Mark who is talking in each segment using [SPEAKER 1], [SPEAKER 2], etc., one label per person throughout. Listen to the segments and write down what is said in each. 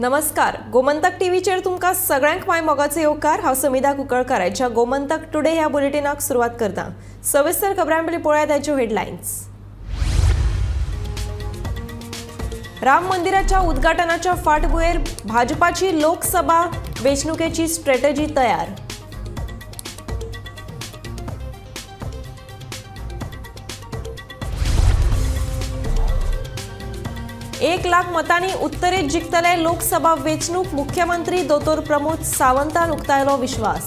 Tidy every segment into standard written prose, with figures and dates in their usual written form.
[SPEAKER 1] नमस्कार, गोमंतक टीव्हीचेर तुमकां सगळ्यांक my मोगाचो येवकार। हांव समिधा कुंकळकर आयच्या गोमंतक टुडे ह्या बुलेटिनाक सुरवात करता। सविस्तर खबरां पयलीं पळोवया ताच्यो हेडलायन्स। राम मंदिराच्या उद्घाटनाच्या फाटभुंयेर भाजपाची लोकसभा वेंचणुकेची स्ट्रॅटजी तयार। एक लाख मतांनी उत्तरेत जिखतले लोकसभा वेंचणूक, मुख्यमंत्री दोतोर प्रमोद सावंतान उक्तायलो विश्वास।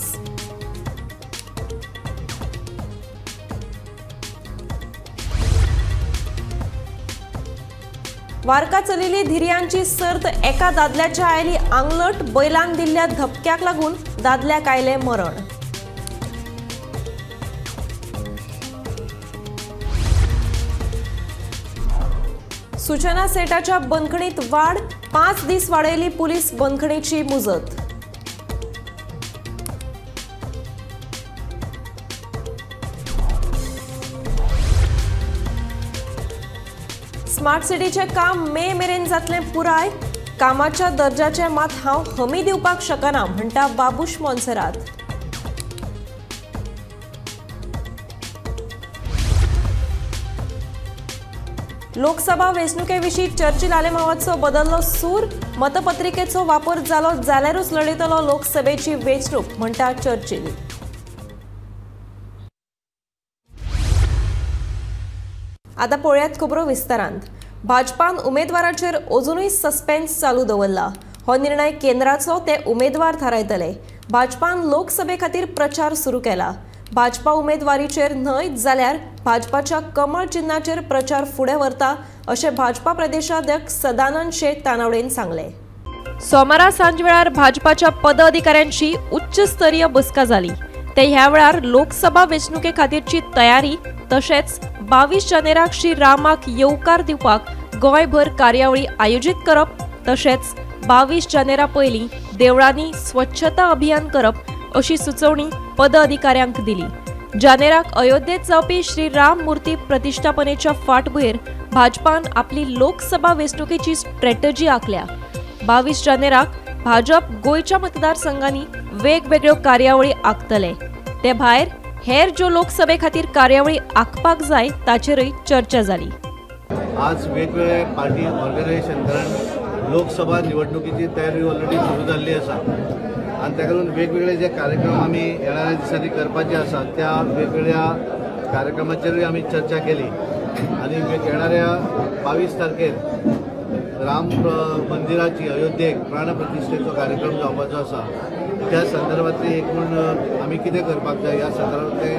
[SPEAKER 1] वारका चलिल्ली धिरयांची सर्त एका दादल्याच्या आयली आंगलट, बैलान दिल्ल्या धपक्याक लागून दादल्याक आयलें मरण। सूचना सेटाच्या बंदखणीत वाढ, 5 दीस वाडयली पुलीस बंदखणीची मुजत। स्मार्ट सिटीचें काम मे मेरेन जातलें पुराय, कामाच्या दर्जाचें मात हांव हमी दिवपाक शकना म्हणटा बाबूश मोन्सेरात। लोकसभा वेंचणुके विशीं चर्चिल आलेमावाचो बदल्लो सूर, मतपत्रिकेचो वापर जालो जाल्यारूच लढयतलो लोकसभेची वेंचणूक म्हणटा चर्चिल। आतां पळयात खबरो विस्तारांत। भाजपान उमेदवाराचेर अजुनूय सस्पेन्स चालू दवरला। हो निर्णय केंद्राचो, ते उमेदवार थारायतले। भाजपान लोकसभे खातीर प्रचार सुरू केला। भाजपा उमेदवारीचेर न्हय जाल्यार भाजपाच्या कमळ चिन्हाचेर प्रचार फुडें व्हरता अशें भाजपा प्रदेशाध्यक्ष सदानंद शेट तानावडेन सांगलें। सोमारा सांजवेळार भाजपाच्या पदाधिकाऱ्यांची उच्चस्तरीय बसका जाली। ते ह्या वेळार लोकसभा वेंचणुके खातीरची तयारी तशेंच 22 जानेराक श्री रामाक येवकार दिवपाक गोंयभर कार्यावळी आयोजीत करप तशेंच 22 जानेरा पयलीं देवळांनी स्वच्छता अभियान करप अशी सुचोवणी पदाधिकाऱ्यांक दिली। जानेराक अयोध्येत जावपी श्री राम मूर्ती प्रतिष्ठापनेच्या फाटभुंयेर भाजपान आपली लोकसभा वेंचणुकेची स्ट्रॅटजी आंखल्या। 22 जानेराक भाजप गोंयच्या मतदारसंघांनी वेगवेगळ्यो कार्यावळी आंखतले। ते भायर हेर ज्यो लोकसभे खातीर कार्यावळी आंखपाक जाय ताचेरय चर्चा जाली।
[SPEAKER 2] आज वेगवेगळे पार्टी ऑर्गनायझेशन, कारण लोकसभा निवडणुकीची तयारी ऑलरेडी सुरू जाल्ली आसा आनी ताका लागून वेगवेगळे जे कार्यक्रम आमी येणाऱ्या दिसांनी करपाचे आसा त्या वेगवेगळ्या कार्यक्रमाचेरूय आमी चर्चा केली आनी येणाऱ्या 22 तारखेर राम मंदिराची अयोध्येक प्राणप्रतिश्ठेचो कार्यक्रम जावपाचो आसा। त्या संदर्भातली एकूण आमी कितें करपाक जाय ह्या संदर्भातले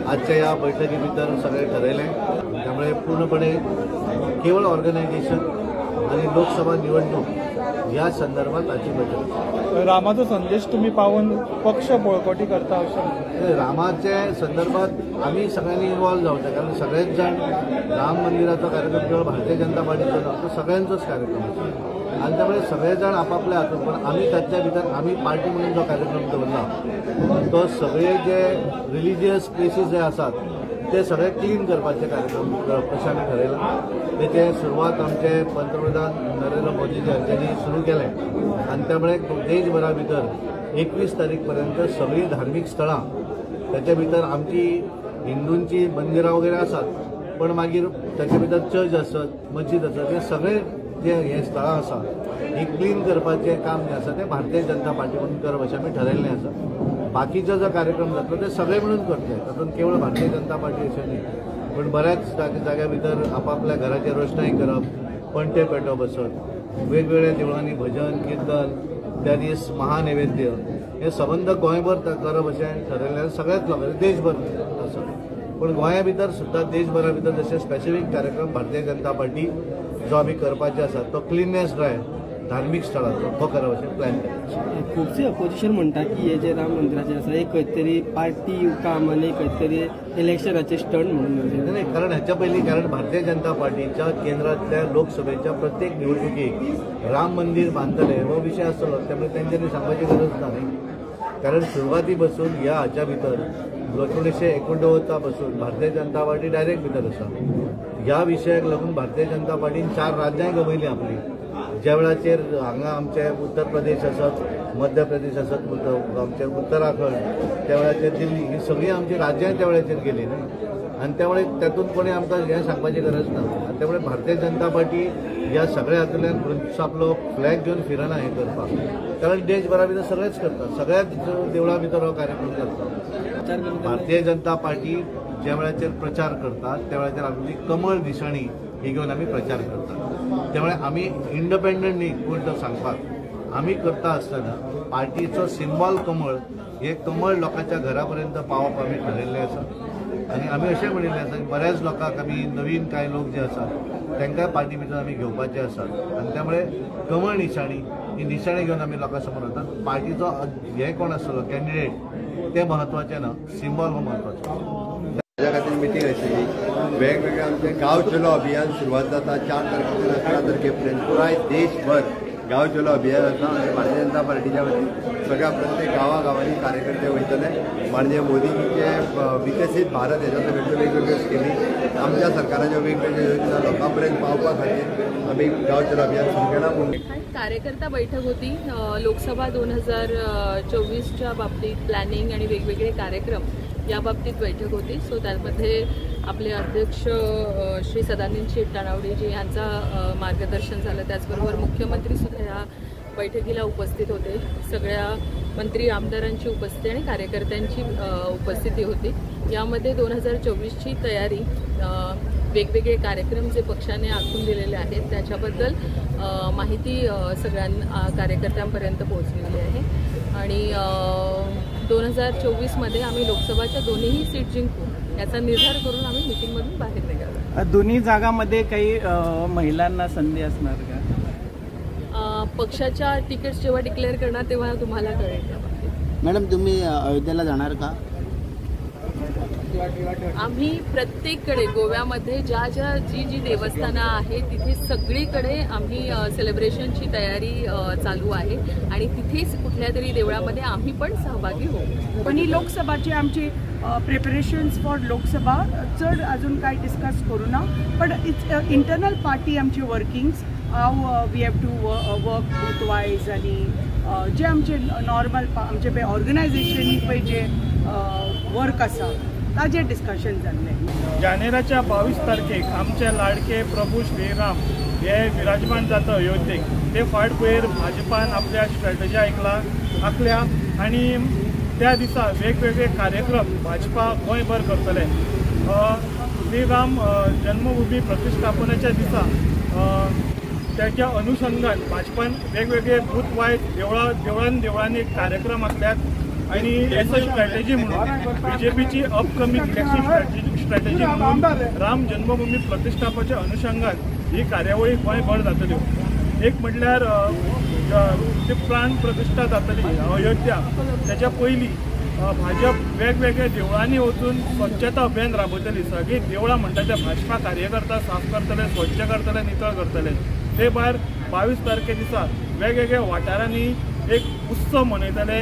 [SPEAKER 2] आजच्या ह्या बैठकी भितर सगळें ठरयलें। त्यामुळे पूर्णपणे केवळ ऑर्गनायझेशन आनी लोकसभा निवडणूक ह्या संदर्भात आजची बैठक।
[SPEAKER 3] रामाचो संदेश तुम्ही पावून पक्ष बळकटी करता अशें
[SPEAKER 2] रामाचे संदर्भात आमी सगळ्यांनी इन्वॉल्व जावचें, कारण सगळेच जाण राम मंदिराचो कार्यक्रम केवळ भारतीय जनता पार्टीचो ना, तो सगळ्यांचोच कार्यक्रम आसा आनी त्यामुळे सगळे जाण आपापल्या हातून, पण आमी ताच्या भितर आमी पार्टी म्हणून जो कार्यक्रम दवरला तो सगळे जे रिलिजियस प्लेसीस जे आसात ते सगळे क्लीन करपाचे कार्यक्रम करप अशें आमी ठरयलां। तेचे सुरवात आमचे पंतप्रधान नरेंद्र मोदीजी हांच्यांनी सुरू केलें आनी त्यामुळे देशभरा भितर 21 तारीख पर्यंत सगळीं धार्मीक स्थळां, ताच्या भितर आमची हिंदूंची मंदिरां वगैरे आसात, पण मागीर ताच्या भितर चर्च आसत, मस्जिद आसत, हे सगळे जे हे स्थळां आसा ही क्लीन करपाचें काम जें आसा तें भारतीय जनता पार्टी म्हणून करप अशें आमी ठरयल्लें आसा। बाकीचो जो कार्यक्रम जातलो ते सगळे म्हणून करतले, तातूंत केवळ भारतीय जनता पार्टी अशें न्ही, पण बऱ्याच जाग्या भितर आपापल्या घराचेर रोशणाई करप, पणटे पेटोवप आसत, वेगवेगळ्या देवळांनी भजन किर्तन, त्या दीस महानैवेद्य हे सबंद गोंयभर करप अशें ठरयल्लें सगळ्याच लोकांनी देशभर आसा। पण गोंया भितर सुद्दां देशभरा भितर जशे स्पेसिफीक कार्यक्रम भारतीय जनता पार्टी जो आमी करपाचे आसा तो क्लिननेस ड्रायव्ह धार्मीक स्थळाचो तो करप अशें प्लॅन केला।
[SPEAKER 4] खुबशे अपोजिशन म्हणटा की हे जे राम मंदिराचें आसा हे खंय तरी पार्टी काम आनी खंय तरी इलेक्शनाचे स्टंट म्हणून
[SPEAKER 2] नाही, कारण ह्याच्या पयलीं, कारण भारतीय जनता पार्टीच्या केंद्रांतल्या लोकसभेच्या प्रत्येक निवडणुकीक राम मंदिर बांदतले हो विशय आसतलो, त्यामुळे तेंच्यांनी सांगपाची गरज ना न्ही, कारण सुरवाती पासून ह्या हाच्या भितर 1989 पासून भारतीय जनता पार्टी डायरेक्ट भितर आसा। ह्या विशयाक लागून भारतीय जनता पार्टीन 4 राज्यांय गमयलीं आपली, ज्या वेळाचेर हांगा आमचे उत्तर प्रदेश आसत, मध्य प्रदेश आसत, आमचे उत्तराखंड, त्या वेळाचेर दिल्ली, ही सगळीं आमची राज्यां त्या वेळाचेर गेली न्ही. आनी त्यामुळे तातूंत कोणी आमकां हें सांगपाची गरज ना. आनी त्यामुळे भारतीय जनता पार्टी ह्या सगळ्या हातूंतल्यान आपलो फ्लॅग घेवन फिरना हें करपाक, कारण देशभरा भितर सगळेच करतात, सगळ्याच देवळां भितर हो कार्यक्रम करतात. भारतीय जनता पार्टी ज्या वेळाचेर प्रचार करतात त्या वेळाचेर आमची कमळ निशाणी ही घेवन आमी प्रचार करतात. त्यामुळे आमी इंडिपेंडंट न्ही कोण तो सांगपाक. आमी करता आसतना पार्टीचो सिंबॉल कमळ, हे कमळ लोकांच्या घरा पर्यंत पावप आमी ठरयल्लें आसा. आनी आमी अशें म्हणिल्लें आसा की बऱ्याच लोकांक आमी नवीन कांय लोक जे आसात तांकां पार्टी भितर आमी घेवपाचे आसात. आनी त्यामुळे कमळ निशाणी ही निशाणी घेवन आमी लोकां समोर वतात. पार्टीचो हे कोण आसतलो कॅन्डिडेट तें म्हत्वाचें ना, सिंबॉल हो म्हत्वाचो.
[SPEAKER 5] ताज्या खातीर मिटींग आशिल्ली. वेगवेगळे आमचे गांव चलो अभियान सुरवात जाता 4 तारखेच्यान 11 तारखे पर्यंत पुराय देशभर गांव चलो अभियान आसा. आनी भारतीय जनता पार्टीच्या वतीन सगळ्या प्रत्येक गांवागांवांनी कार्यकर्ते वयतले. माननीय मोदीजीचे विकसीत भारत हेच्या सगळ्यो वेगवेगळ्यो स्किमी, आमच्या सरकाराच्यो वेगवेगळ्यो योजना लोकां पर्यंत पावपा खातीर आमी गांव चलो अभियान सुरू केलां.
[SPEAKER 6] कार्यकर्ता बैठक होती लोकसभा 2024च्या बाबतीत प्लॅनिंग आणि वेगवेगळे कार्यक्रम या बाबतीत बैठक होती. सो त्यामध्ये आपले अध्यक्ष श्री सदानंद शेठ तानावडेजी यांचा मार्गदर्शन झालं. त्याचबरोबर मुख्यमंत्रीसुद्धा या बैठकीला उपस्थित होते. सगळ्या मंत्री आमदारांची उपस्थिती आणि कार्यकर्त्यांची उपस्थिती होती. यामध्ये 2024ची तयारी, वेगवेगळे कार्यक्रम जे पक्षाने आखून दिलेले आहेत त्याच्याबद्दल माहिती सगळ्या कार्यकर्त्यांपर्यंत पोहोचलेली आहे. आणि 2024मध्ये आम्ही लोकसभाच्या दोन्हीही सीट जिंकू याचा निर्धार करून आम्ही मीटिंगमधून बाहेर निघालो.
[SPEAKER 7] दोन्ही जागामध्ये काही महिलांना संधी असणार का?
[SPEAKER 6] पक्षाच्या तिकीट्स जेव्हा डिक्लेअर करणार तेव्हा तुम्हाला कळेल त्या बाबतीत.
[SPEAKER 8] मॅडम, तुम्ही अयोध्येला जाणार का?
[SPEAKER 6] आम्ही प्रत्येककडे गोव्यामध्ये ज्या ज्या जी जी देवस्थानं आहेत तिथे सगळीकडे आम्ही सेलिब्रेशनची तयारी चालू आहे आणि तिथेच कुठल्या तरी देवळामध्ये आम्ही पण सहभागी होऊ.
[SPEAKER 9] पण ही लोकसभाची आमची प्रिपरेशन्स फॉर लोकसभा चड अजून काय डिस्कस करू ना, पण it's internal party आमची workings how we have to work booth wise आणि जे आमचे नॉर्मल आमचे पळय ऑर्गनायझेशनी पळय जे वर्क आसा ताजेर डिस्कशन जाल्लें.
[SPEAKER 3] जानेराच्या 22 तारखेक आमचे लाडके प्रभू श्रीराम हे विराजमान जाता अयोध्येक. ते फाटभुंयेर भाजपान आपल्या स्ट्रॅटजी आखल्या आनी त्या दिसा वेगवेगळे कार्यक्रम भाजपा गोंयभर करतले. श्रीराम जन्मभूमी प्रतिष्ठापनेच्या दिसा त्याच्या अनुषंगान भाजपान वेगवेगळे बूथ वायज देवळान देवळांनी कार्यक्रम आखल्यात आणि एज अ स्ट्रॅटेजी म्हणून बीजेपीची अपकमिंग इलेक्शन स्ट्रॅटेजी म्हणून राम जन्मभूमी प्रतिष्ठापाच्या अनुषंगान ही कार्यावळी गोंयभर जातल्यो. एक म्हटल्यार ती प्राण प्रतिष्ठा जातली अयोध्या, त्याच्या पयलीं भाजप वेगवेगळ्या देवळांनी वचून स्वच्छता अभियान राबयतली. सगळीं देवळां म्हणटा ते भाजपा कार्यकर्ता साफ करतले, स्वच्छ करतले, नितळ करतले. ते भायर 22 तारखे दिसा वेगवेगळ्या वाठारांनी एक उत्सव मनयतले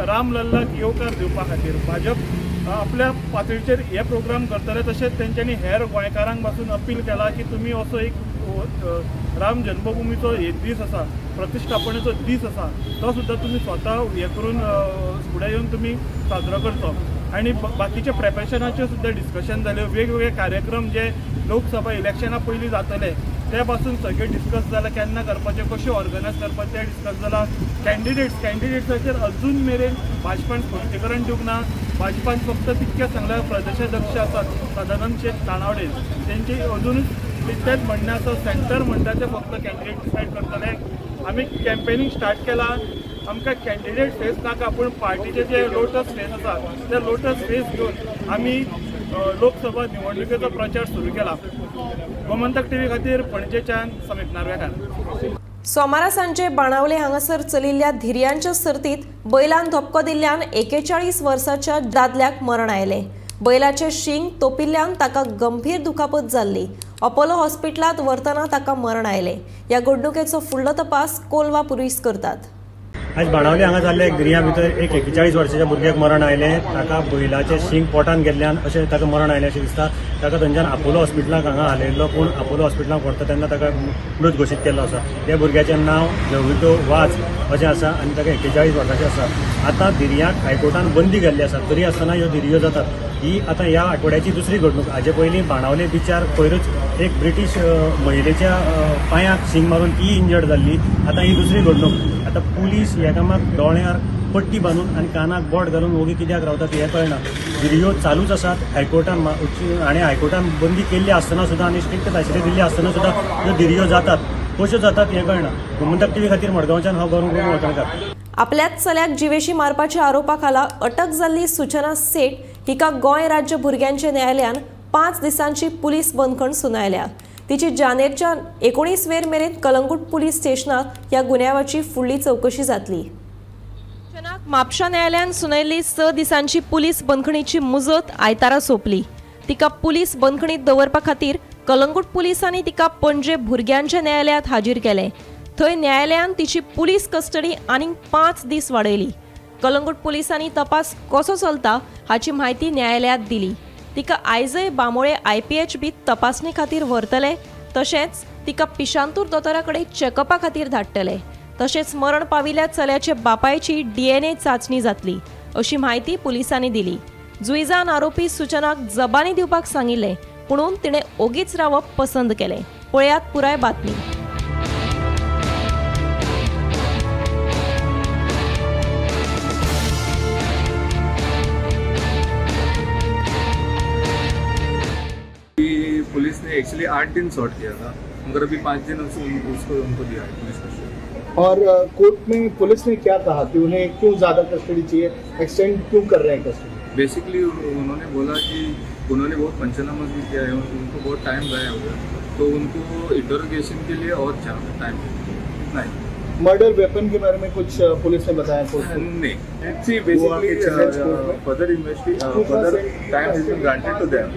[SPEAKER 3] रामलल्लाक येवकार दिवपा खातीर. भाजप आपल्या पातळीचेर हे प्रोग्राम करतले. तशेंच तेंच्यांनी हेर गोंयकारांक पासून अपील केला की तुमी असो एक राम जन्मभूमीचो एक दीस आसा, प्रतिष्ठापनेचो दीस आसा, तो सुद्दां तुमी स्वता हे करून फुडें येवन तुमी साजरो करचो. आनी बाकीच्या प्रेपरेशनाच्यो सुद्दां डिस्कशन जाल्यो. वेगवेगळे कार्यक्रम जे लोकसभा इलेक्शना पयलीं जातले ते पासून सगळें डिस्कस जालां, केन्ना करपाचें, कशें ऑर्गनायज करपाचें तें डिस्कस जालां. कॅन्डिडेट्साचेर अजून मेरेन भाजपान स्पश्टीकरण दिवंक ना. भाजपान फक्त तितकें सांगलां प्रदेशाध्यक्ष आसात सदानंद शेठ तानावडे तेंचे अजून तितकेंच म्हणणें आसा, सेंटर म्हणटा ते फक्त कॅन्डिडेट डिसायड करतले. आमी कॅम्पेनींग स्टार्ट केलां. आमकां कॅन्डिडेट फेस नाका, पूण पार्टीचे जे लोटस फेस आसा ते लोटस फेस घेवन आमी लोकसभा निवडणुकेचो प्रचार सुरू केला. गोमंतक टीव्ही खातीर पणजेच्यान समीप नार्वेकार.
[SPEAKER 1] सोमारा सांजे बाणावले हांगासर चलिल्ल्या धिरयांच्या सर्तीत बैलान धपको दिल्ल्यान 41 वर्साच्या दादल्याक मरण आयलें. बैलाचे शिंग तोपिल्ल्यान ताका गंभीर दुखापत जाल्ली. अपोलो हॉस्पिटलांत व्हरतना ताका मरण आयलें. ह्या घडणुकेचो फुडलो तपास कोलवा पुलीस करतात.
[SPEAKER 10] आज बाणावली हांगा जाल्ले एक गिरया भितर एक 41 वर्साच्या भुरग्याक मरण आयलें. ताका बैलाचें शींग पोटान गेल्ल्यान अशें ताका मरण आयलें अशें दिसता. ताका थंयच्यान आपोलो हॉस्पिटलाक हांगा हालयल्लो, पूण आपोलो हॉस्पिटलाक व्हरता तेन्ना ताका मृत घोशीत केल्लो आसा. त्या भुरग्याचें नांव जविटो वाज अशें आसा आनी ताका 41 वर्साचें आसा. आतां धिरयांक हायकोर्टान बंदी घाल्ली आसा, तरी आसतना ह्यो धिरयो जातात. ही आतां ह्या आठवड्याची दुसरी घडणूक. हाजे पयलीं बाणावले बिचार पयरूच एक ब्रिटीश महिलेच्या पांयाक शींग मारून ती इंजर्ड जाल्ली. आतां ही दुसरी घडणूक. आतां पुलीस ह्या कामाक दोळ्यार पट्टी बांदून आनी कानाक बोट घालून ओगी कित्याक रावतात हें कळना. धिरयो चालूच आसात. हायकोर्टान आनी हायकोर्टान बंदी केल्ली आसतना सुद्दां आनी स्ट्रिक्ट ताशेरे दिल्ली आसतना सुद्दां ह्यो धिरयो जातात, कश्यो जातात हें कळना. गोमंतक टीव्ही खातीर मडगांवच्यान हांव गौरव वळवणकार.
[SPEAKER 1] आपल्याच चल्याक जिवेशी मारपाच्या आरोपा खाला अटक जाल्ली सूचना सेठ हिका गोंय राज्य भुरग्यांच्या न्यायालयान 5 दिसांची पुलीस बंदखण सुनायल्या. तिची जानेरच्या 19 वेर मेरेन कलंगूट पुलीस स्टेशनात ह्या गुन्यांवाची फुडली चवकशी जातली. सूचनाक म्हापशा न्यायालयान सुनायल्ली 6 दिसांची पुलीस बंदखणीची मुजत आयतारा सोंपली. तिका पुलीस बंदखणीत दवरपा खातीर कलंगूट पुलिसांनी तिका पणजे भुरग्यांच्या न्यायालयात हाजीर केले. थंय न्यायालयान तिची पुलीस कस्टडी आनीक 5 दीस वाडयली. कलंगूट पुलिसांनी तपास कसो चलता हाची म्हायती न्यायालयात दिली. तिका आयजय बांबोळे IPHB तपासणी खातीर व्हरतले, तशेंच तिका पिशांतूर दोतोरा कडेन चॅकअपा खातीर धाडटले. तशेंच मरण पाविल्ल्या चल्याचे बापायची DNA चांचणी जातली अशी म्हायती पुलिसांनी दिली. जुईजान आरोपी सूचनाक जबानी दिवपाक सांगिल्लें, पुणून तिणें ओगीच रावप पसंत केलें. पळयात पुराय बातमी.
[SPEAKER 11] पुलिस ने एक्चुअली 8 दिन सॉर्ट किया था, मगर अभी 5 दिन उसको उनको दिया है पुलिस कस्टडी.
[SPEAKER 12] और कोर्ट में पुलिस ने क्या कहा कि उन्हें क्यों ज़्यादा कस्टडी चाहिए, एक्सटेंड क्यों कर रहे हैं कस्टडी?
[SPEAKER 11] बेसिकली उन्होंने बोला कि उन्होंने बहुत पंचनामा भी किया है, उनको बहुत टाइम गया हुआ, तो उनको इंटरोगेशन के लिए और टाइम नहीं.
[SPEAKER 12] मर्डर वेपन के बारे में कुछ पुलिस ने बताया कोर्ट को?
[SPEAKER 11] नहीं, see basically further further time has been granted to them.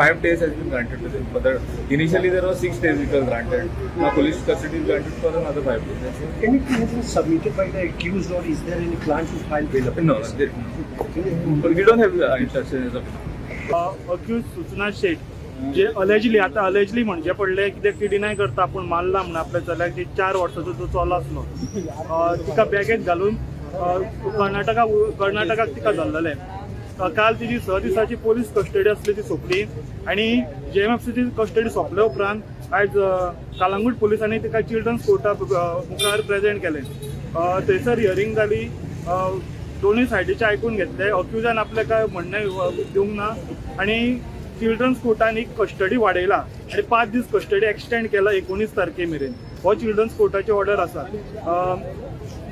[SPEAKER 11] 5 days has been granted to them. Further initially there was 6 days it was granted. Now police custody is granted for another 5 days.
[SPEAKER 13] Anything has been submitted by the accused or is there any plan to file bail?
[SPEAKER 11] No, but we don't have instructions as of now.
[SPEAKER 3] Accused Suchana Sheth J allegedly, आतां allegedly म्हणचें पडलें कित्याक ती deny करता आपूण मारला म्हणून आपल्या चल्याक. ती 4 वर्सांचो तो चलो आसलो, तिका बॅगेत घालून कर्नाटकाक तिका धरलेलें. काल तिची 6 दिसांची पोलीस कस्टडी आसली ती सोंपली आनी JMFCची कस्टडी सोंपले उपरांत आयज कलंगूट पुलिसांनी तिका चिल्ड्रन्स कोर्टा मुखार प्रेजेंट केलें. थंयसर हियरींग जाली, दोनूय सायडीचें आयकून घेतलें. अक्युजान आपलें काय म्हणणें दिवंक ना आनी चिल्ड्रन्स कोर्टान एक कस्टडी वाडयला आनी 5 दीस कस्टडी एक्सटेंड केला 19 तारखे मेरेन. हो चिल्ड्रन्स कोर्टाची ऑर्डर आसा.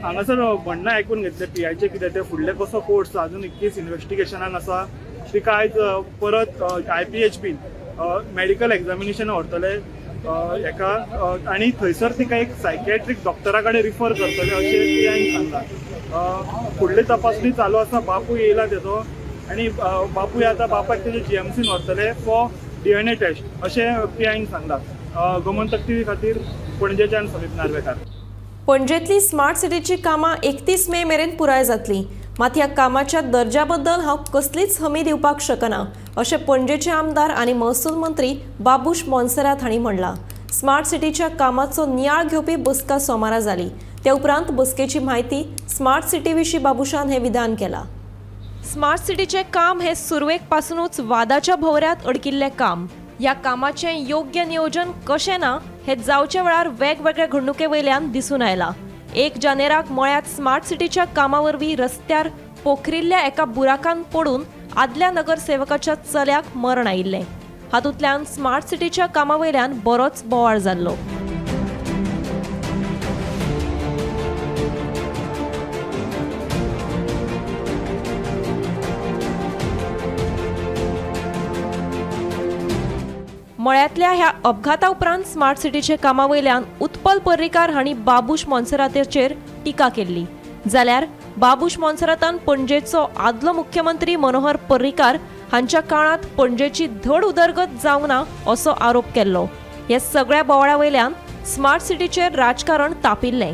[SPEAKER 3] हांगासर म्हणणें आयकून घेतलें PIचें कितें तें, फुडलें कसो कोर्स अजून केस इन्वेस्टिगेशनान आसा. तिका आयज परत IPHB medical एग्जामिनेशन व्हरतले हेका आनी थंयसर तिका एक सायकॅट्रीक डॉक्टरा कडेन रिफर करतले अशें PIन सांगलां. फुडली तपासणी चालू आसा. बापूय येयला तेजो आनी बापूय आतां बापायक तेजे GMCन व्हरतले फॉर DNA test अशें PIन सांगलां. गोमंतक टीव्ही खातीर पणजेच्यान समीप नार्वेकार.
[SPEAKER 1] पणजेतली स्मार्ट सिटीची कामां 31 मे मेरेन पुराय जातली, मात ह्या कामाच्या दर्जा बद्दल हांव कसलीच हमी दिवपाक शकना अशें पणजेचे आमदार आनी महसूल मंत्री बाबूश मोन्सेरात हांणी म्हणलां. स्मार्ट सिटीच्या कामाचो नियाळ घेवपी बसका सोमारा जाली. ते उपरांत बसकेची म्हायती स्मार्ट सिटी विशीं बाबूशान हें विधान केलां. स्मार्ट सिटीचें काम हें सुरवेक पासूनच वादाच्या भोवऱ्यांत अडकिल्लें काम. ह्या कामाचें योग्य नियोजन कशें ना हें जावच्या वेळार वेगवेगळ्या घडणुके वयल्यान दिसून आयलां. 1 जानेराक मळ्यांत स्मार्ट सिटीच्या कामा वरवीं रस्त्यार पोखरिल्ल्या एका बुराकान पडून आदल्या नगरसेवकाच्या चल्याक मरण आयिल्लें. हातूंतल्यान स्मार्ट सिटीच्या कामा वयल्यान बरोच बोवाळ जाल्लो. मळ्यांतल्या ह्या अपघाता उपरांत स्मार्ट सिटीच्या कामा वयल्यान उत्पल पर्रीकार हांणी बाबूश मोन्सेराताचेर टिका केल्ली. जाल्यार बाबूश मोन्सेरातान पणजेचो आदलो मुख्यमंत्री मनोहर पर्रीकार हांच्या काळांत पणजेची धड उदरगत जावंक ना असो आरोप केल्लो. ह्या सगळ्या बोवाळा वयल्यान स्मार्ट सिटीचेर राजकारण तापिल्लें.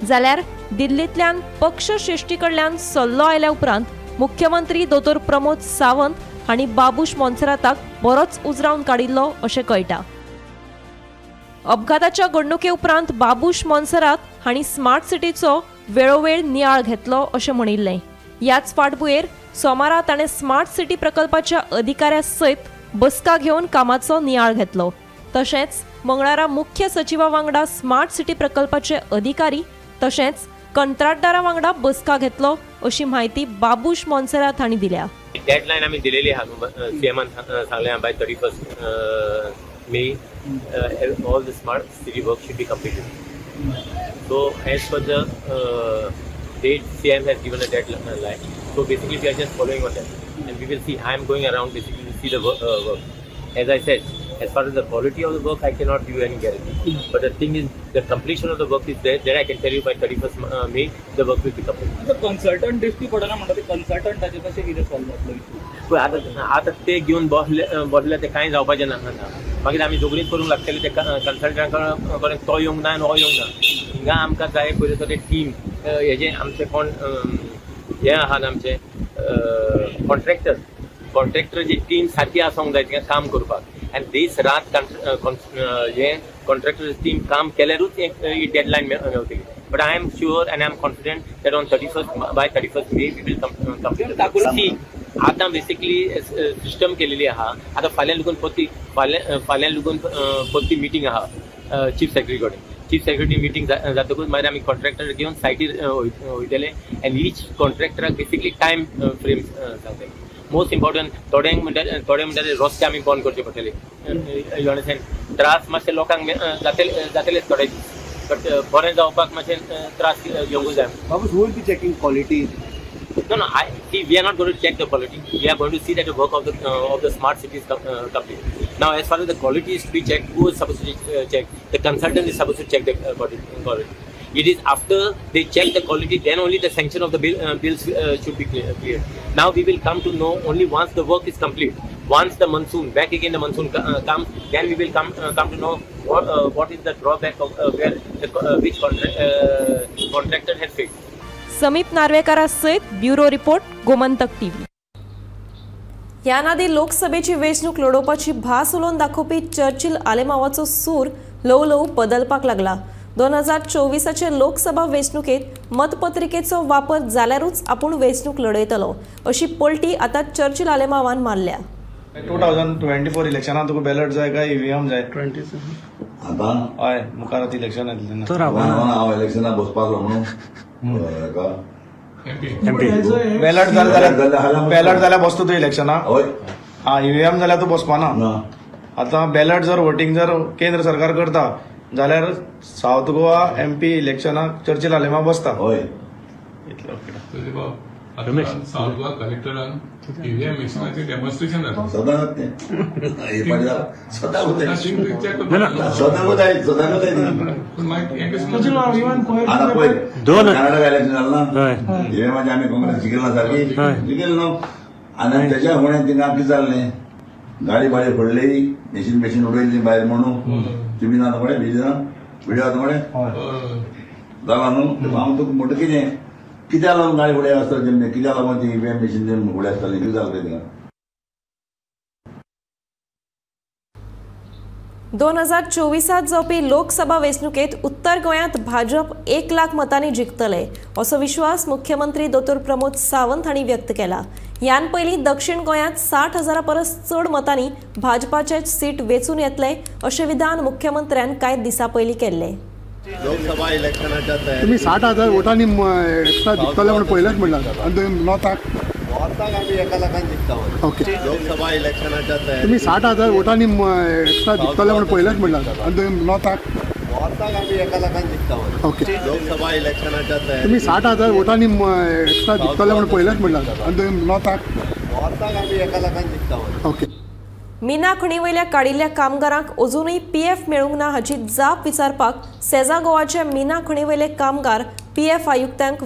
[SPEAKER 1] जाल्यार दिल्लींतल्यान पक्ष श्रेष्ठी कडल्यान सल्लो आयल्या उपरांत मुख्यमंत्री दोतोर प्रमोद सावंत हांणी बाबूश मोन्सेराताक बरोच उजरावन काडिल्लो अशें कळटा. अपघाताच्या घडणुके उपरांत बाबूश मोन्सेरात हांणी स्मार्ट सिटीचो वेळोवेळ नियाळ घेतलो अशें म्हणिल्लें. ह्याच फाटभुंयेर सोमारा ताणें स्मार्ट सिटी प्रकल्पाच्या अधिकाऱ्या सयत बसका घेवन कामाचो नियाळ घेतलो. तशेंच मंगळारा मुख्य सचिवा वांगडा स्मार्ट सिटी प्रकल्पाचे अधिकारी तशेंच कंत्राटदारा वांगडा बसका घेतलो अशी म्हायती बाबूश मोन्सेरात हांणी दिल्या.
[SPEAKER 14] डेडलायन आमी दिलेली आहा, सीएमान सांगलें by 31 May all the smart city work should be completed. So as per the date CM has given a deadline, so basically we are just following on that and we will see. I am going around basically to see the work. As I said, as far as the quality of the work, I cannot give you any guarantee. But the thing is, the completion of the work is there. There I can tell you by 31st May, the work will be completed.
[SPEAKER 7] The consultant दिश्टी पडना म्हणटा ते consultant ताचे कशें कितें solve जातलो issue?
[SPEAKER 14] आतां ते घेवन बसले ते कांय जावपाचें ना. मागीर आमी झगडींच करूंक लागतले ते कन्सल्टंट कडेन, तो येवंक ना आनी हो येवंक ना. हिंगा आमकां जाय पयलीं सगळे टीम हेजे आमचे कोण हे आहात आमचे कॉन्ट्रॅक्टर, कॉन्ट्रॅक्टराची टीम सारकी आसूंक जाय थिंगा काम करपाक. आनी दीस रात हे कॉन्ट्रॅक्टर टीम काम केल्यारूच ही deadline मेवतली. But I am sure and I am confident that on 31st by 31st May we will complete. See आतां बेसिकली सिस्टम केलेली आहा. आतां फाल्यां लागून परती फाल्यां लागून परती मिटींग आहा चीफ सेक्रेटरी कडेन. चीफ सेक्रेटरी मिटींग जातकूच मागीर आमी कॉन्ट्रॅक्टर घेवन सायटीर वयतले आनी ईच कॉन्ट्रॅक्टराक बेसिकली टायम फ्रेम सांगतले. मोस्ट इम्पॉर्टंट थोड्यांक म्हणटा थोडे म्हणटा रस्ते आमी बंद करचे पडटले. You understand, त्रास मातशे लोकांक जातलेच थोडे दीस, बट बरें जावपाक मातशें त्रास घेवंकूच जाय.
[SPEAKER 13] Babush, who will be checking quality?
[SPEAKER 14] No, no, see, we are not going to check the quality. We are going to see that the work of the smart city is complete. Now, as far as the quality is to be checked, who is supposed to check? The consultant is supposed to check the quality. It is after they check the quality, then only the sanction of the bills should be cleared. Now we will come to know only once the work is complete. Once the monsoon, back again the monsoon comes, then we will come to know what is the drawback of where the, which contractor has failed.
[SPEAKER 1] समीप नार्वेकारा सयत bureau report, Gomantak TV. ह्या नादी लोकसभेची वेंचणूक लडोवपाची भास उलोवन दाखोवपी Churchill आलेमावाचो सूर ल्हव ल्हव बदलपाक लागला. 2024 लोकसभा वेंचणुकेत मतपत्रिकेचो वापर जाल्यारूच आपूण वेंचणूक लडयतलो अशी पलटी आतां चर्चिल आलेमावान मारल्या.
[SPEAKER 15] 2024 इलेक्शनात तुका बॅलट जाय काय ईव्हीएम जाय? 27
[SPEAKER 16] आतां
[SPEAKER 15] हय मुखार आतां इलेक्शन येतलें तेन्ना.
[SPEAKER 16] हांव इलेक्शनाक बसपाक म्हणून
[SPEAKER 15] बॅलट जाल्यार बॅलट जाल्यार बसता तूं इलेक्शनाक?
[SPEAKER 16] हय.
[SPEAKER 15] आं, ईव्हीएम जाल्यार तूं बसपाना. आतां बॅलट जर वोटींग जर केंद्र सरकार करता जाल्यार सावथ गोवा एमपी इलेक्शनाक चर्चिल आलेमाव बसता.
[SPEAKER 16] हय.
[SPEAKER 15] इतलें.
[SPEAKER 11] सावथ गोवा कलेक्टरान ईव्हीएम मशीनाचें डेमॉन्स्ट्रेशन जाता.
[SPEAKER 16] सदांच तें आतां पळय कर्नाटका इलेक्शन जालें ना, ईव्हीएमाचें आमी काँग्रेस जिखली ना, सारकी जिखली न्हू. आनी तेच्या फुडें थिंगा कितें जालें, गाडी बाडी फोडली, मशीन मशीन उडयली भायर म्हणून ती बी ना मरे, बीज ना विडियो आसा मरे जाला न्हू. हांव तुका म्हणटा कितें कित्याक लागून गाडी फुडें आसतली, कित्याक लागून ती ईव्हीएम मशीन फुडें आसतली, कितें जालें थिंगा?
[SPEAKER 1] 2024 जावपी लोकसभा वेंचणुकेत उत्तर गोंयांत भाजप 1 लाख मतांनी जिखतले असो विश्वास मुख्यमंत्री दोतोर प्रमोद सावंत हांणी व्यक्त केला. ह्यान पयलीं दक्षिण गोंयांत 60,000 परस चड मतांनी भाजपाचे सीट वेंचून येतले अशें विधान मुख्यमंत्र्यान कांय दिसां पयलीं केल्लें.
[SPEAKER 5] लोकसभा इलेक्शनाच्या तयारी
[SPEAKER 12] तुम्ही 60,000 वोटांनी एक्स्ट्रा जिखतले म्हणून पयलेच म्हणलां आनी तुमी नॉर्थाक
[SPEAKER 5] आमी 1 लाखान जिखता.
[SPEAKER 12] ओके.
[SPEAKER 5] लोकसभा इलेक्शनाच्या तयारी
[SPEAKER 12] तुम्ही 60,000 वोटांनी एक्स्ट्रा जिखतले म्हणून पयलेच म्हणलां आनी तुमी नॉर्थाक
[SPEAKER 5] आमी 1 लाखान जिखता.
[SPEAKER 12] ओके.
[SPEAKER 5] लोकसभा इलेक्शनाच्या तयारी
[SPEAKER 12] तुम्ही 60,000 वोटांनी एक्स्ट्रा जिखतले म्हणून पयलेच म्हणलां आनी तुमी नॉर्थाक
[SPEAKER 5] आमी 1 लाखान जिखता.
[SPEAKER 12] ओके.
[SPEAKER 1] मीना खणीवयल्या काडिल्ल्या कामगारांक अजूनय पीएफ मेळूंक ना हाची जाप विचारपाक सेजा गोवाचे मीना खणीवयले कामगार पीएफ आयुक्तांक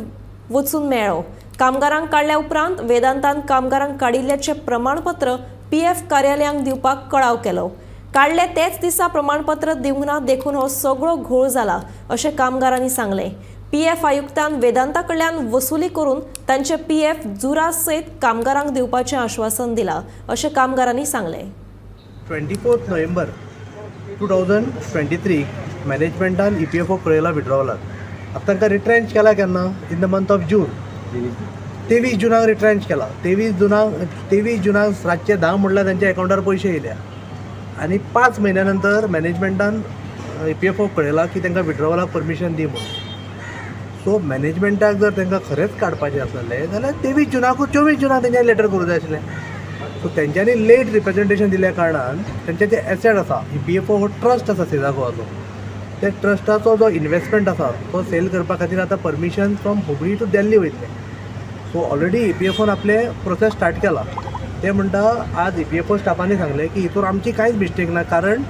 [SPEAKER 1] वचून मेळ्ळो. कामगारांक काडल्या उपरांत वेदांतान कामगारांक काडिल्ल्याचें प्रमाणपत्र पीएफ कार्यालयांक दिवपाक कळाव केलो. काडले तेच दिसा प्रमाणपत्र दिवंक ना देखून हो सगळो घोळ जाला अशें कामगारांनी सांगलें. पीएफ आयुक्तान वेदांता कडल्यान वसुली करून तांचे पीएफ जुरा सयत कामगारांक दिवपाचें आश्वासन दिलां अशें कामगारांनी सांगलें.
[SPEAKER 17] 24 नोव्हेंबर 2023 मॅनेजमेंटान ईपीएफओ कळयला विड्रॉवलाक. आतां तांकां रिट्रेंच केला केन्ना? In the month of June. 23 जुनाक retrench केला. 23 जुनाक रातचे 10 म्हणल्यार तांच्या अकावंटार पयशे येयल्या आनी 5 म्हयन्या नंतर मॅनेजमेंटान ईपीएफओ कळयला की तांकां विड्रॉवलाक परमिशन दी म्हणून. सो मॅनेजमेंटाक जर तांकां खरेंच काडपाचें आसलें जाल्यार 23 जुनाकूच 24 जुनाक तेंच्यांनी लेटर करूंक जाय आशिल्लें. सो तेंच्यांनी लेट रिप्रेजेंटेशन दिल्या कारणान तेंचे जे एसेट आसा, ईपीएफओ हो ट्रस्ट आसा सेजा गोवाचो, त्या ट्रस्टाचो जो इन्वेस्टमेंट आसा तो सेल करपा खातीर आतां permission from Hubli to Delhi वयतलें. So already ईपीएफओन आपले प्रोसेस स्टार्ट केला. ते म्हणटा आज ईपीएफओ स्टाफांनी सांगलें की हितून आमची कांयच मिस्टेक ना, कारण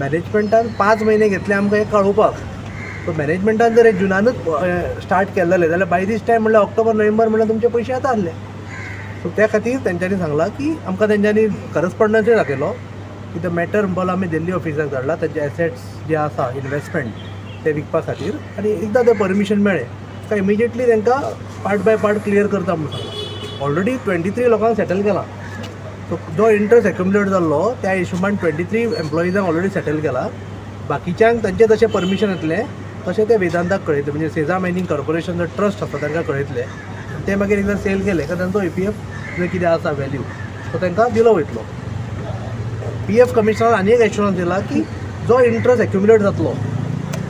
[SPEAKER 17] मॅनेजमेंटान 5 म्हयने घेतले आमकां हें कळोवपाक. सो मॅनेजमेंटान जर हे जुनानूच स्टार्ट केलें जाल्यार बाय दीस टायम म्हणल्यार ऑक्टोबर नोव्हेंबर म्हणल्यार तुमचे पयशे येता आसले. सो त्या खातीर तेंच्यांनी सांगलां की आमकां तेंच्यांनी करस्पॉन्डन्सूय दाखयलो की the matter बोल आमी दिल्ली ऑफिसाक धाडला तांचे एसेट्स जे आसा इन्वेस्टमेंट ते विकपा खातीर, आनी एकदां तें परमिशन मेळ्ळें काय इमिजिएटली तांकां पार्ट बाय पार्ट क्लियर करता म्हूण सांगलां. ऑलरेडी 23 लोकांक सेटल केला. सो जो इंट्रस्ट एक्युमुलेट जाल्लो त्या हिशोबान 23 एम्प्लॉइजांक ऑलरेडी सेटल केला. बाकीच्यांक तांचें जशें परमिशन येतलें तशें ते वेदांताक कळयतले, म्हणजे सेजा मायनींग कॉर्पोरेशन जो ट्रस्ट आसा तांकां कळयतले. ते मागीर एकदां सेल केले काय तांचो ईपीएफ जो कितें आसा व्हॅल्यू तो तांकां दिलो वयतलो. पीएफ कमिशनर आनी एक एश्योरन्स दिला की जो इंट्रस्ट एक्युमुलेट जातलो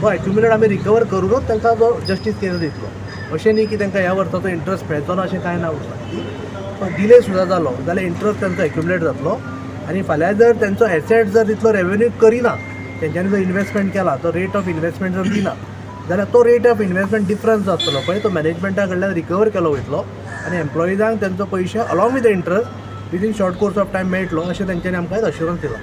[SPEAKER 17] तो एक्युमुलेट आमी रिकवर करूनच तांकां जो जस्टीस केंद्र दितलो. अशें न्ही की तांकां ह्या वर्साचो इंट्रस्ट मेळचो ना अशें कांय ना. उरता डिले सुद्दां जालो जाल्यार इंट्रस्ट तांचो एक्युमुलेट जातलो आनी फाल्यां जर तांचो एसेट जर तितलो रेवेन्यू करिना, तेंच्यांनी जो इन्वेस्टमेंट केला तो रेट ऑफ इन्वेस्टमेंट जर दिना जाल्यार तो रेट ऑफ इन्वेस्टमेंट डिफरन्स आसतलो पळय तो मॅनेजमेंटा कडल्यान रिकवर केलो वयतलो आनी एम्प्लॉइजांक तांचो पयशे along with the interest within short course of time मेळटलो अशें तेंच्यांनी आमकां अश्योरन्स दिलां.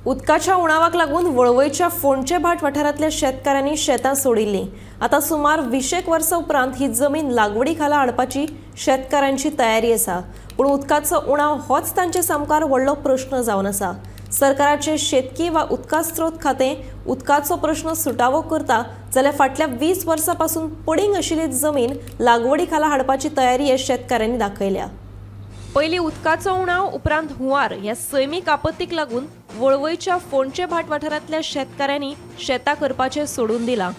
[SPEAKER 1] उदकाच्या उणावाक लागून वळवयच्या फोंडचे भाट वाठारांतल्या शेतकारांनी शेतां सोडिल्लीं. आतां सुमार 20 वर्सां उपरांत ही जमीन लागवडी खाला हाडपाची शेतकारांची तयारी आसा, पूण उदकाचो उणाव होच तांचे सामकार व्हडलो प्रश्न जावन आसा. सरकाराचे शेतकी वा उदका स्रोत खातें उदकाचो प्रश्न सुटावो करता जाल्यार फाटल्या 20 वर्सां पासून पडींग आशिल्ली जमीन लागवडी खाला हाडपाची तयारी हे शेतकारांनी दाखयल्या. पयलीं उदकाचो उणाव, उपरांत हुंवार ह्या सैमीक आपत्तीक लागून वळवयच्या फोंडचे भाट वाठारांतल्या शेतकारांनी शेतां करपाचें सोडून दिलां.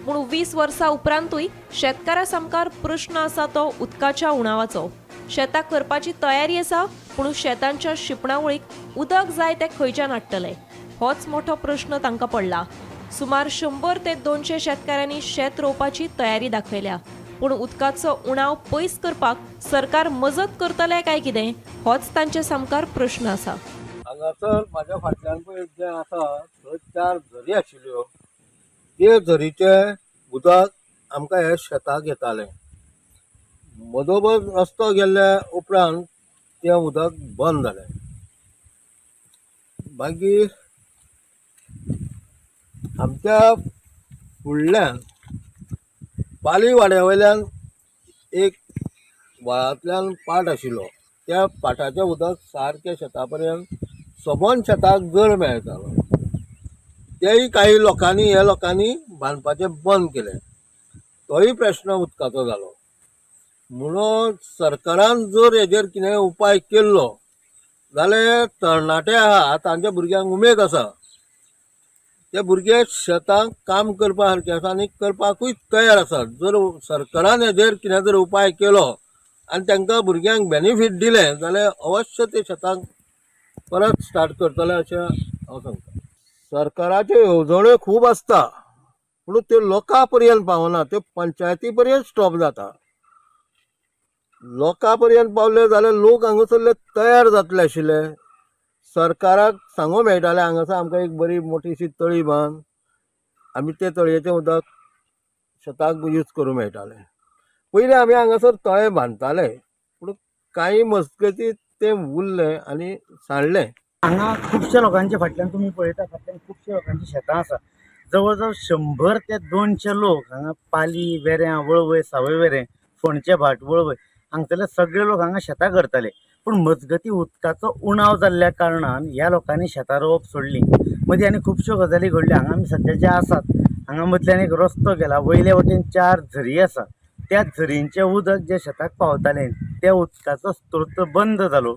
[SPEAKER 1] पूण 20 वर्सां उपरांतूय शेतकारां सामकार प्रश्न आसा तो उदकाच्या उणावाचो. शेतां करपाची तयारी आसा, पूण शेतांच्या शिंपणावळीक उदक जाय तें खंयच्यान हाडटले होच मोठो प्रश्न तांकां पडला. सुमार 100 ते 200 शेतकारांनी शेत रोवपाची तयारी दाखयल्या, पूण उदकाचो उणाव पयस करपाक सरकार मजत करतले काय कितें होच तांचे सामकार प्रश्न आसा.
[SPEAKER 18] हांगासर म्हाज्या फाटल्यान पळय जें आसा थंय 4 झरी आशिल्ल्यो, ते झरीचें उदक आमकां हे शेताक येतालें. मदोमद रस्तो गेल्ल्या उपरांत तें उदक बंद जालें. मागीर आमच्या फुडल्यान पाली वाड्या वयल्यान एक व्हाळांतल्यान पाट आशिल्लो, त्या पाटाचें उदक सारकें शेता पर्यंत सबंद शेताक जर मेळटालो. तेय काही लोकांनी ह्या लोकांनी बांदपाचें बंद केलें, तोय प्रश्न उदकाचो जालो. म्हणून सरकारान जर हेजेर कितें उपाय केल्लो जाल्यार तरणाटे आहा तांच्या भुरग्यांक उमेद आसा, ते भुरगे शेतांक काम करपा सारके आसा आनी करपाकूय तयार आसात. जर सरकारान हेजेर कितें जर उपाय केलो आनी तांकां भुरग्यांक बेनिफीट दिलें जाल्यार अवश्य ते शेतांक परत स्टार्ट करतले अशें हांव सांगता. सरकाराच्यो येवजण्यो खूब आसता पूण त्यो लोकां पर्यंत पावना, त्यो पंचायती पर्यंत स्टॉप जाता. लोकां पर्यंत पावले जाल्यार लोक हांगासरले तयार जातले आशिल्ले. सरकाराक सांगूंक मेळटालें हांगासर आमकां एक बरी मोठीशी तळी बांद, आमी ते तळयेचें उदक शेताक यूज करूंक मेळटालें. पयलीं आमी हांगासर तळें बांदताले पूण कांय मजगती तें उरलें आनी सांडलें.
[SPEAKER 19] हांगा खुबश्या लोकांच्या फाटल्यान तुमी पळयता, फाटल्यान खुबश्या लोकांची शेतां आसा. जवळ जवळ 100 ते 200 लोक हांगा पाली, वेऱ्यां, वळवय, सावय वेरें, फोंडचे भाट, वळवय हांगसरले सगळे लोक हांगा शेतां करताले. पूण मजगती उदकाचो उणाव जाल्ल्या कारणान ह्या लोकांनी शेतां रोवप सोडलीं. मदीं आनी खुबश्यो गजाली घडल्यो. हांगा आमी सद्या जे आसात हांगा मदल्यान एक रस्तो गेला, वयले वटेन 4 झरी आसा, त्या झरींचें उदक जें शेताक पावतालें त्या उदकाचो स्त्रोत बंद जालो.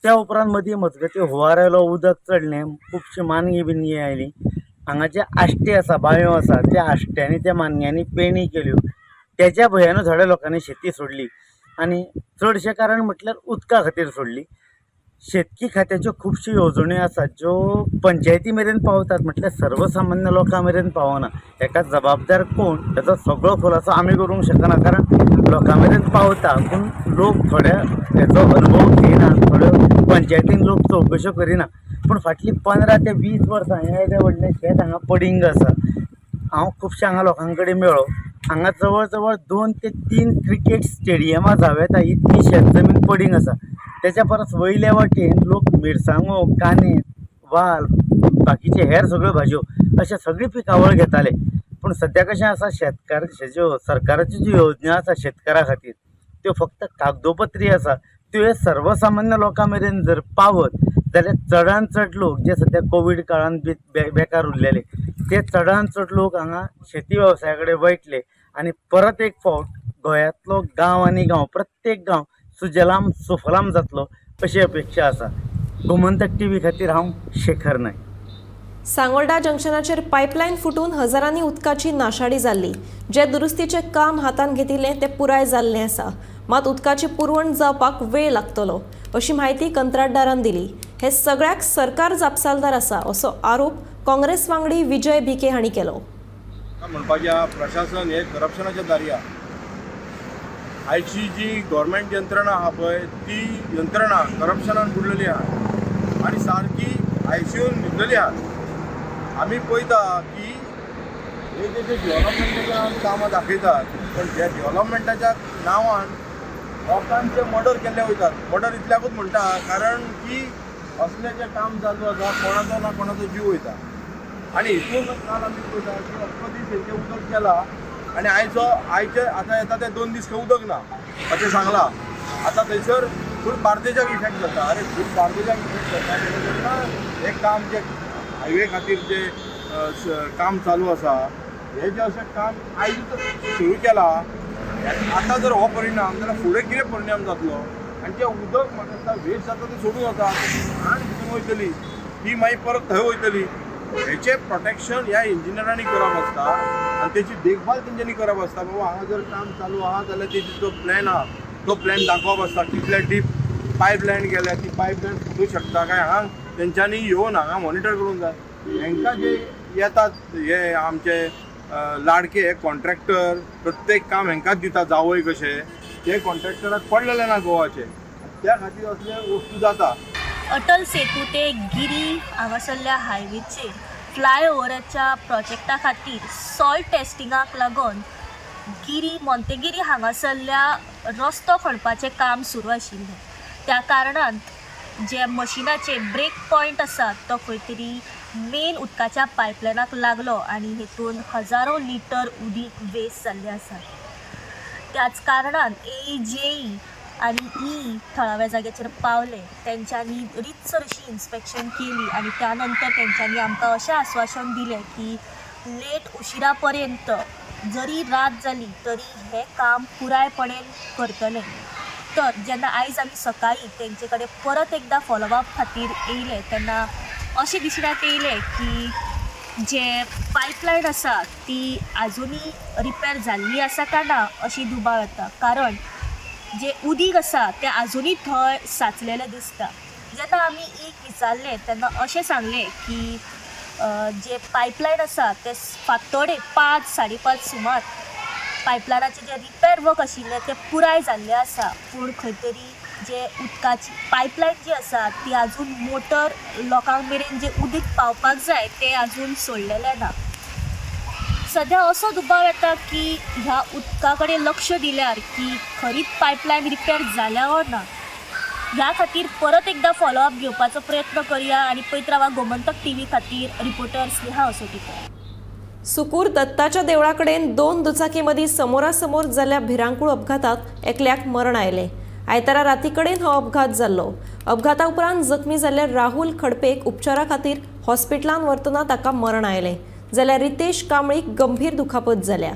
[SPEAKER 19] त्या उपरांत मदीं मजगती हुंवार आयलो, उदक चडलें, खुबशी मानगी बिनगी आयली. हांगा जे आश्टे आसा, बांयो आसा, त्या आश्ट्यांनी त्या मानग्यांनी पेणी केल्यो. तेज्या भंयान थोड्या लोकांनी शेती सोडली आनी चडशें कारण म्हटल्यार उदका खातीर सोडली. शेतकी खात्याच्यो खुबश्यो येवजण्यो आसात ज्यो पंचायती मेरेन पावतात, म्हटल्यार सर्वसामान्य लोकां मेरेन पावना. हेका जबाबदार कोण हेचो सगळो खुलासो आमी करूंक शकना, कारण लोकां मेरेन पावता पूण लोक थोड्या हेचो अनुभव घेयना, थोड्यो पंचायतीन लोक चवकश्यो करिना. पूण फाटलीं 15 ते 20 वर्सां हें येदें व्हडलें शेत हांगा पडींग आसा. हांव खुबश्या हांगा लोकां कडेन मेळ्ळो. हांगा जवळ जवळ 2 ते 3 क्रिकेट स्टेडियमां जावं येता इतकी शेत जमीन पडींग आसा. तेच्या परस वयल्या वाटेन लोक मिरसांगो, कांदे, वाल, बाकीचे हेर सगळ्यो भाजयो अशें सगळी पिकावळ घेताले. पूण सद्या कशें आसा, शेतकार ज्यो सरकाराच्यो ज्यो योजना आसा शेतकारा खातीर त्यो फक्त कागदोपत्री आसा. त्यो सर्वसामान्य लोकां मेरेन जर पावत जाल्यार चडान चड लोक जे सद्या कोवीड काळान बेकार उरलेले ते चडान चड लोक हांगा शेती वेवसाया कडेन वयतले आनी परत एक फावट गोंयांतलो गांव आनी गांव, प्रत्येक गांव सुजलाम सुफलाम जातलो अशी अपेक्षा आसा. गोमंतक टीव्ही खातीर हांव शेखर नायक.
[SPEAKER 1] सांगोल्डा जंक्शनाचेर पायपलायन फुटून हजारांनी उदकाची नाशाडी जाल्ली. जे दुरुस्तीचें काम हातान घेतिल्लें तें पुराय जाल्लें आसा, मात उदकाची पुरवण जावपाक वेळ लागतलो अशी म्हायती कंत्राटदारान दिली. हे सगळ्याक सरकार जापसालदार आसा असो आरोप काँग्रेस वांगडी विजय भिके हांणी केलो.
[SPEAKER 20] म्हणपाचें प्रशासन हे करप्शनाच्या दारया. आयची जी गव्हर्मेंट यंत्रणा आहा पळय ती यंत्रणा करप्शनान बुडलेली आहा आनी सारकी आयसीयून न्हिदलेली आहा. आमी पळयता की हे जे डेव्हलपमेंटाच्या आमी कामां दाखयतात पण ह्या डेव्हलपमेंटाच्या नांवान लोकांचे मर्डर केल्ले वयतात. मर्डर इतल्याकूच म्हणटा कारण की असलें जें काम चालू आसा कोणाचो ना कोणाचो जीव वयता. आनी हितून काल आमी पळयता की अख्खो दीस हेचें उदक गेला आनी आयचो आयचे आतां येता ते 2 दीस खंय उदक ना अशें सांगलां. आतां थंयसर फूल बार्देजाक इफेक्ट जाता. अरे फूल बार्देजाक इफेक्ट जाता तेन्ना हें काम जें हायवे खातीर जें काम चालू आसा हें जें अशें काम आयज सुरू केलां आतां जर हो परिणाम जाल्यार फुडें कितें परिणाम जातलो. आनी जें उदक म्हाका दिसता वेस्ट जाता तें सोडून वता, घाण भितून वयतली ती मागीर परत थंय वयतली. हेचें प्रोटेक्शन ह्या इंजिनियरांनी करप आसता आनी तेची देखभाल तेंच्यांनी करप आसता. बाबा हांगा जर काम चालू आहा जाल्यार तेजी जो प्लॅन आहा तो प्लॅन दाखोवप आसता. कितले डीप पायपलायन गेल्या ती पायपलायन फुटूंक शकता काय हांगा तेंच्यांनी येवन हांगा मॉनिटर करूंक जाय. हेंकां जे येतात हे आमचे लाडके हे कॉन्ट्रॅक्टर प्रत्येक काम हेंकांच दिता जावय कशे ते कॉन्ट्रॅक्टराक पडलेले ना गोवाचे, त्या खातीर असले वस्तू जाता.
[SPEAKER 21] अटल सेतू ते गिरी हांगासरल्या हायवेचेर फ्लायओवराच्या प्रोजेक्टा खातीर सॉल्ट टेस्टिंगाक लागून गिरी मोंतेगिरी हांगासरल्या रस्तो खणपाचें काम सुरू आशिल्लें. त्या कारणान जे मशिनाचे ब्रेक पॉयंट आसा तो खंय तरी मेन उदकाच्या पायपलायनाक लागलो आनी हेतून हजारो लिटर उदीक वेस्ट जाल्लें आसा. त्याच कारणान ए जेई आनी ई थळाव्या जाग्याचेर पावले. तेंच्यांनी रितसर अशी इन्स्पेक्शन केली आनी त्या नंतर तेंच्यांनी आमकां अशें आस्वासन दिलें की लेट उशिरा पर्यंत जरी रात जाली तरी हें काम पुरायपणान करतले. तर जेन्ना आयज आमी सकाळीं तेंचे कडेन परत एकदां फॉलोअप खातीर येयले तेन्ना अशें दिसण्यात येयलें की जे पायपलायन आसा ती आजुनूय रिपेर जाल्ली आसा काय ना अशी दुबाव येता, कारण जे उदीक आसा तें आजुनूय थंय साचलेलें दिसता. जेन्ना आमी एक विचारलें तेन्ना अशें सांगलें की जे पायपलायन आसा तें फांतोडे 5 साडे 5 सुमार पायपलायनाचें जें रिपेर वर्क आशिल्लें तें पुराय जाल्लें आसा, पूण खंय तरी जे उदकाची पायपलायन जी आसा ती आजून मोटर लोकांक मेरेन जें उदीक पावपाक जाय तें आजून सोडलेलें ना. सद्या असो दुबाव येता की ह्या उदका कडेन लक्ष दिल्यार की खरीच पायपलायन रिपेर जाल्या वो ना. ह्या खातीर परत एकदां फॉलोअप घेवपाचो प्रयत्न करया आनी पळयत रावा गोमंतक टीव्ही खातीर रिपोर्टर स्नेहा असोटीकर.
[SPEAKER 1] सुकूर दत्ताच्या देवळा कडेन 2 दुचाकी मदीं समोरासमोर जाल्ल्या भिरांकूळ अपघातात एकल्याक मरण आयलें. आयतारा राती कडेन हो अपघात जाल्लो. अपघाता उपरांत जखमी जाल्ल्या राहुल खडपेक उपचारा खातीर हॉस्पिटलान व्हरतना ताका मरण आयलें. जाल्यार रितेश कांबळीक गंभीर दुखापत जाल्या.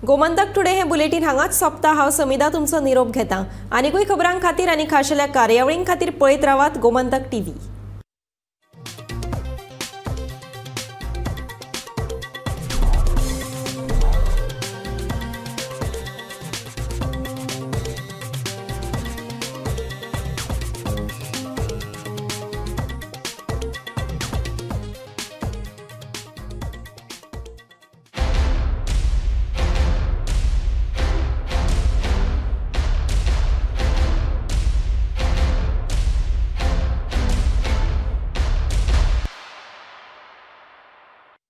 [SPEAKER 1] गोमंतक टुडे हे बुलेटीन हांगाच सोंपता. हांव समिदा तुमचो निरोप घेता. आनीकूय खबरां खातीर आनी खाशेल्या कार्यावळीं खातीर पळयत रावात गोमंतक टीव्ही.